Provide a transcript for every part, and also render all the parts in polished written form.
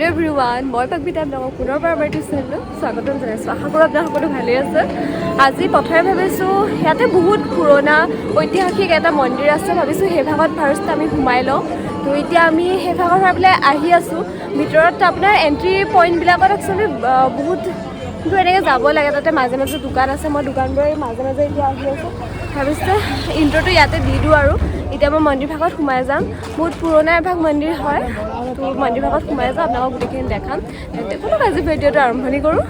Hello' everyone, মই পাকবিতা, আপোনালোকক পুনৰবাৰ আমাৰ এইটো চেনেললৈ স্বাগতম জনাইছোঁ। আশা কৰোঁ আপোনালোক সকলো ভালেই আছে। আজি প্ৰথমে ভাবিছোঁ ইয়াতে বহুত পুৰণা ঐতিহাসিক এটা মন্দিৰ আছে, ভাবিছোঁ সেই ভাগত ফাৰ্ষ্ট আমি সোমাই লওঁ। তো এতিয়া আমি সেই ভাগত সোমাই পেলাই আহি আছোঁ। ভিতৰত আপোনাৰ এণ্ট্ৰি পইণ্টবিলাকত একচুৱেলি বহুত দূৰ এনেকৈ যাব লাগে, তাতে মাজে মাজে দোকান আছে। মই দোকানবোৰৰ মাজে মাজে এতিয়া আহি আছোঁ। ভাবিছোঁ ইণ্ট্ৰটো ইয়াতে দি দিওঁ আৰু এতিয়া মই মন্দিৰ ভাগত সোমাই যাম। বহুত পুৰণা এভাগ মন্দিৰ হয়, তো মন্দিৰ ভাগত সোমাই যাম, আপোনালোকক গোটেইখিনি দেখাম। তেন্তে ব'লক, আজি ভিডিঅ'টো আৰম্ভণি কৰোঁ।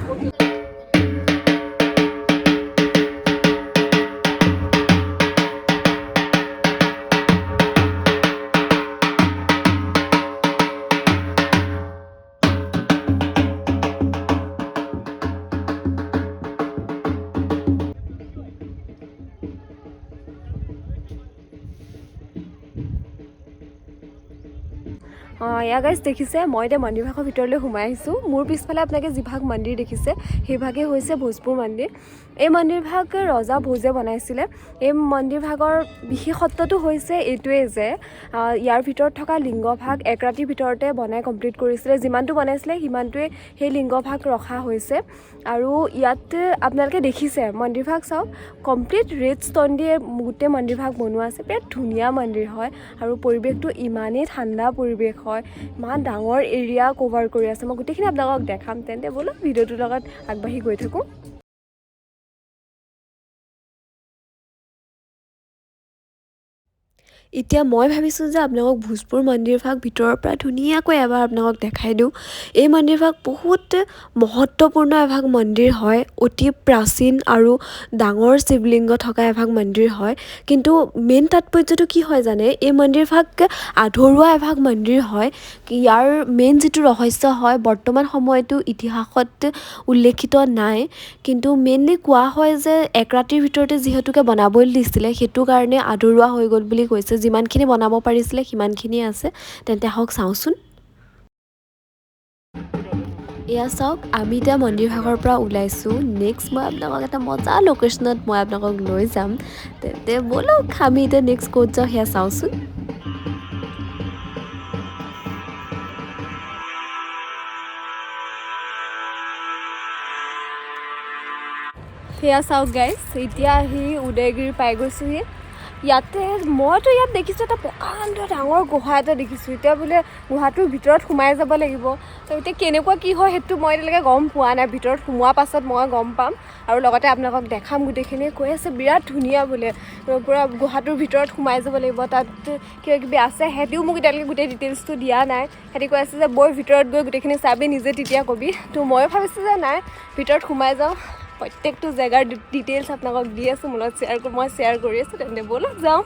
অঁ, এয়া গাইজ দেখিছে, মই এতিয়া মন্দিৰ ভাগৰ ভিতৰলৈ সোমাই আহিছোঁ। মোৰ পিছফালে আপোনালোকে যিভাগ মন্দিৰ দেখিছে, সেইভাগেই হৈছে ভোজপুৰ মন্দিৰ। এই মন্দিৰভাগ ৰজা ভোজে বনাইছিলে। এই মন্দিৰভাগৰ বিশেষত্বটো হৈছে এইটোৱেই যে ইয়াৰ ভিতৰত থকা লিংগভাগ এক ৰাতিৰ ভিতৰতে বনাই কমপ্লিট কৰিছিলে। যিমানটো বনাইছিলে, সিমানটোৱে সেই লিংগভাগ ৰখা হৈছে। আৰু ইয়াত আপোনালোকে দেখিছে, মন্দিৰভাগ চাওক, কমপ্লিট ৰেড ষ্ট'ন দিয়ে গোটেই মন্দিৰভাগ বনোৱা আছে। বিৰাট ধুনীয়া মন্দিৰ হয় আৰু পৰিৱেশটো ইমানেই ঠাণ্ডা পৰিৱেশ হয়। ইমান ডাঙৰ এৰিয়া কভাৰ কৰি আছে। মই গোটেইখিনি আপোনালোকক দেখাম। তেন্তে ব'লক, ভিডিঅ'টোৰ লগত আগবাঢ়ি গৈ থাকোঁ। এতিয়া মই ভাবিছোঁ যে আপোনালোকক ভোজপুৰ মন্দিৰভাগ ভিতৰৰ পৰা ধুনীয়াকৈ এবাৰ আপোনালোকক দেখাই দিওঁ। এই মন্দিৰভাগ বহুত মহত্বপূৰ্ণ এভাগ মন্দিৰ হয়। অতি প্ৰাচীন আৰু ডাঙৰ শিৱলিংগ থকা এভাগ মন্দিৰ হয়। কিন্তু মেইন তাৎপৰ্যটো কি হয় জানে? এই মন্দিৰভাগ আধৰুৱা এভাগ মন্দিৰ হয়। ইয়াৰ মেইন যিটো ৰহস্য হয়, বৰ্তমান সময়তো ইতিহাসত উল্লেখিত নাই। কিন্তু মেইনলি কোৱা হয় যে এক ৰাতিৰ ভিতৰতে যিহেতুকে বনাবলৈ দিছিলে, সেইটো কাৰণে আধৰুৱা হৈ গ'ল বুলি কৈছে। যিমানখিনি বনাব পাৰিছিলে, সিমানখিনিয়ে আছে। তেন্তে আহক চাওঁচোন। এয়া চাওক, আমি এতিয়া মন্দিৰ ভাগৰ পৰা ওলাইছোঁ। নেক্সট মই আপোনালোকক এটা মজা লোকেশ্যনত মই আপোনালোকক লৈ যাম। তেন্তে ব'লক, আমি এতিয়া নেক্সট ক'ত যাওঁ সেয়া চাওঁচোন। সেয়া চাওক গাইজ, এতিয়া আহি উদয়গিৰি পাই গৈছোঁহি। ইয়াতে মইতো ইয়াত দেখিছোঁ, এটা প্ৰকাণ্ড ডাঙৰ গুহা এটা দেখিছোঁ। এতিয়া বোলে গুহাটোৰ ভিতৰত সোমাই যাব লাগিব। তো এতিয়া কেনেকুৱা কি হয়, সেইটো মই এতিয়ালৈকে গম পোৱা নাই। ভিতৰত সোমোৱাৰ পাছত মই গম পাম আৰু লগতে আপোনালোকক দেখাম গোটেইখিনি। কৈ আছে বিৰাট ধুনীয়া বোলে, পূৰা গুহাটোৰ ভিতৰত সোমাই যাব লাগিব, তাত কিবা কিবি আছে। সিহঁতিও মোক এতিয়ালৈকে গোটেই ডিটেইলছটো দিয়া নাই। সিহঁতি কৈ আছে যে বৈ, ভিতৰত গৈ গোটেইখিনি চাবি নিজে, তেতিয়া কবি। তো ময়ো ভাবিছোঁ যে নাই, ভিতৰত সোমাই যাওঁ। প্ৰত্যেকটো জেগাৰ ডিটেইলছ আপোনালোকক দি আছোঁ, মোৰ লগত শ্বেয়াৰ, মই শ্বেয়াৰ কৰি আছোঁ। তেন্তে ব'লক যাওঁ।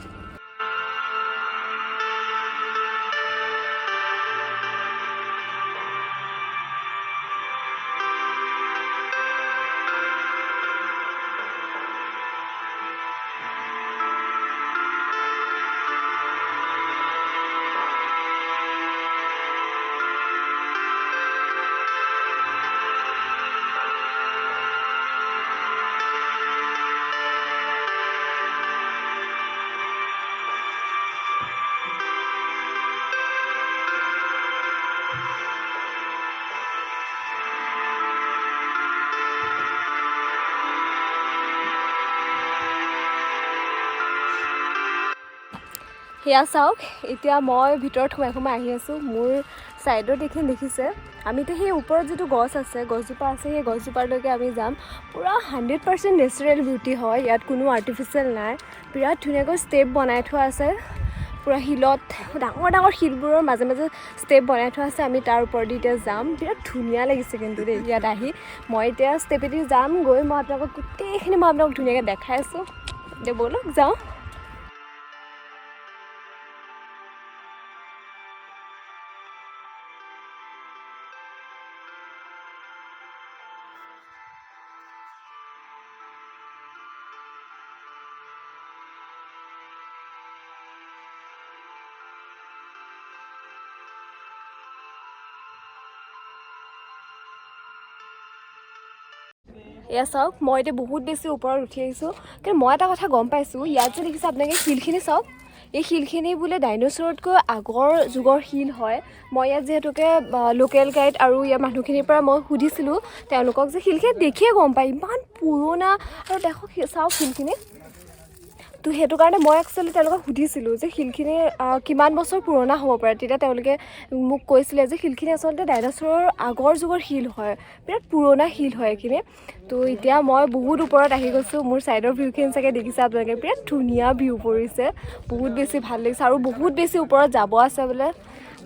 সেয়া চাওক, এতিয়া মই ভিতৰত সোমাই সোমাই আহি আছোঁ। মোৰ ছাইডত এইখিনি দেখিছে, আমি এতিয়া সেই ওপৰত যিটো গছ আছে, গছজোপা আছে, সেই গছজোপালৈকে আমি যাম। পূৰা 100% নেচাৰেল বিউটি হয়, ইয়াত কোনো আৰ্টিফিচিয়েল নাই। বিৰাট ধুনীয়াকৈ ষ্টেপ বনাই থোৱা আছে, পূৰা শিলত, ডাঙৰ ডাঙৰ শিলবোৰৰ মাজে মাজে ষ্টেপ বনাই থোৱা আছে। আমি তাৰ ওপৰেদি এতিয়া যাম। বিৰাট ধুনীয়া লাগিছে কিন্তু দেই ইয়াত আহি। মই এতিয়া ষ্টেপেদি যাম গৈ, মই আপোনালোকক গোটেইখিনি মই আপোনালোকক ধুনীয়াকৈ দেখাই আছোঁ। এতিয়া ব'লক যাওঁ। এয়া চাওক, মই এতিয়া বহুত বেছি ওপৰত উঠি আহিছোঁ। কিন্তু মই এটা কথা গম পাইছোঁ, ইয়াত যে দেখিছে আপোনালোকে শিলখিনি চাওক। এই শিলখিনি বোলে ডাইন'চৰতকৈ আগৰ যুগৰ শিল হয়। মই ইয়াত যিহেতুকে লোকেল গাইড আৰু ইয়াৰ মানুহখিনিৰ পৰা মই সুধিছিলোঁ তেওঁলোকক যে শিলখিনি দেখিয়ে গম পায় ইমান পুৰণা আৰু দেখক, চাওক শিলখিনি। তো সেইটো কাৰণে মই একচুৱেলি তেওঁলোকক সুধিছিলোঁ যে শিলখিনি কিমান বছৰ পুৰণা হ'ব পাৰে। তেতিয়া তেওঁলোকে মোক কৈছিলে যে শিলখিনি আচলতে ডাইন'চৰৰ আগৰ যুগৰ শিল হয়, বিৰাট পুৰণা শিল হয় এইখিনি। তো এতিয়া মই বহুত ওপৰত আহি গৈছোঁ। মোৰ ছাইডৰ ভিউখিনি চাগে দেখিছে আপোনালোকে, বিৰাট ধুনীয়া ভিউ পৰিছে, বহুত বেছি ভাল লাগিছে। আৰু বহুত বেছি ওপৰত যাব আছে বোলে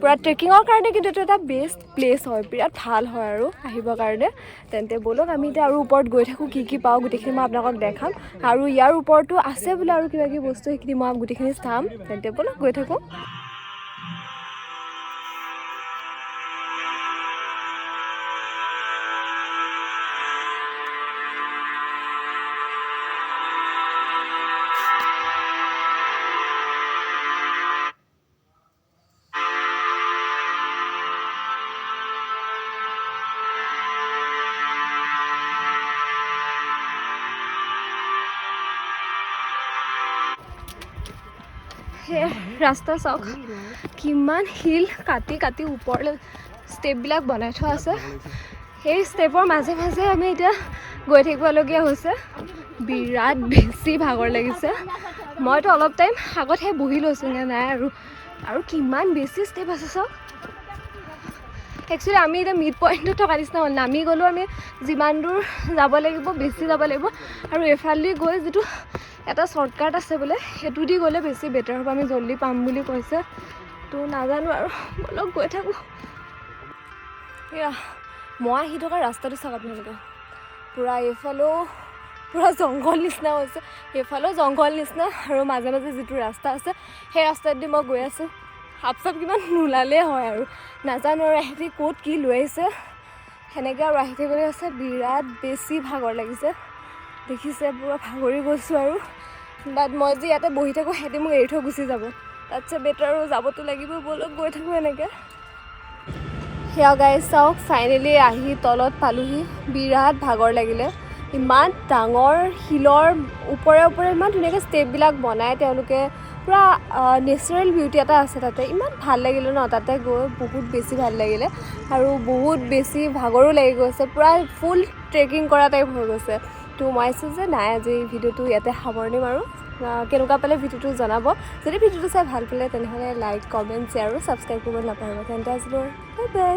পূৰা ট্ৰেকিঙৰ কাৰণে, কিন্তু এইটো এটা বেষ্ট প্লেচ হয়, বিৰাট ভাল হয় আৰু আহিবৰ কাৰণে। তেন্তে ব'লক, আমি এতিয়া আৰু ওপৰত গৈ থাকোঁ, কি কি পাওঁ গোটেইখিনি মই আপোনালোকক দেখাম। আৰু ইয়াৰ ওপৰতো আছে বোলে আৰু কিবা কিবি বস্তু, সেইখিনি মই গোটেইখিনি চাম। তেন্তে ব'লক, গৈ থাকোঁ। সেই ৰাস্তা চাওক, কিমান শিল কাটি কাটি ওপৰলৈ ষ্টেপবিলাক বনাই থোৱা আছে। সেই ষ্টেপৰ মাজে মাজে আমি এতিয়া গৈ থাকিবলগীয়া হৈছে। বিৰাট বেছি ভাগৰ লাগিছে। মইতো অলপ টাইম আগতহে বহি লৈছোঁগৈ, নাই আৰু আৰু কিমান বেছি ষ্টেপ আছে চাওক। একচুৱেলি আমি এতিয়া মিড পইণ্টত থকা নিচিনা হ'ল। নামি গ'লেও আমি যিমান দূৰ যাব লাগিব বেছি যাব লাগিব, আৰু এইফালেদি গৈ যিটো এটা শ্বৰ্টকাট আছে বোলে, সেইটো দি গ'লে বেছি বেটাৰ হ'ব, আমি জল্দি পাম বুলি কৈছে। তো নাজানো আৰু, ব'লক গৈ থাকোঁ। এয়া মই আহি থকা ৰাস্তাটো চাওক আপোনালোকে, পূৰা এইফালেও পূৰা জংঘল নিচিনা হৈছে, সেইফালেও জংঘল নিচিনা, আৰু মাজে মাজে যিটো ৰাস্তা আছে সেই ৰাস্তাটোদি মই গৈ আছোঁ। সাপ চাপ কিমান নোলালেই হয় আৰু, নাজানো আৰু এহেঁতি ক'ত কি লৈ আহিছে। সেনেকৈ আৰু আহি থাকিবলৈ আছে, বিৰাট বেছি ভাগৰ লাগিছে, দেখিছে পূৰা ভাগৰি গৈছোঁ আৰু। বাট মই যে ইয়াতে বহি থাকোঁ, সিহঁতি মোক এৰি থৈ গুচি যাব, তাতছে বেটাৰ আৰু যাবতো লাগিব, ব'লক গৈ থাকোঁ এনেকৈ। সেয়া গাইজ চাওক, ফাইনেলি আহি তলত পালোহি। বিৰাট ভাগৰ লাগিলে। ইমান ডাঙৰ শিলৰ ওপৰে ওপৰে ইমান ধুনীয়াকৈ ষ্টেপবিলাক বনাই তেওঁলোকে, পূৰা নেচাৰেল বিউটি এটা আছে তাতে। ইমান ভাল লাগিলে ন তাতে গৈ, বহুত বেছি ভাল লাগিলে আৰু বহুত বেছি ভাগৰো লাগি গৈছে, পূৰা ফুল ট্ৰেকিং কৰা টাইপ হৈ গৈছে। তো মই আছোঁ যে নাই, আজি ভিডিঅ'টো ইয়াতে সামৰণি মাৰোঁ। কেনেকুৱা পালে ভিডিঅ'টো জনাব। যদি ভিডিঅ'টো চাই ভাল পালে তেনেহ'লে লাইক, কমেণ্ট, শ্বেয়াৰ আৰু ছাবস্ক্ৰাইব কৰিব নাপাহৰিব। তেন্তে আজিলৈ বাই বাই।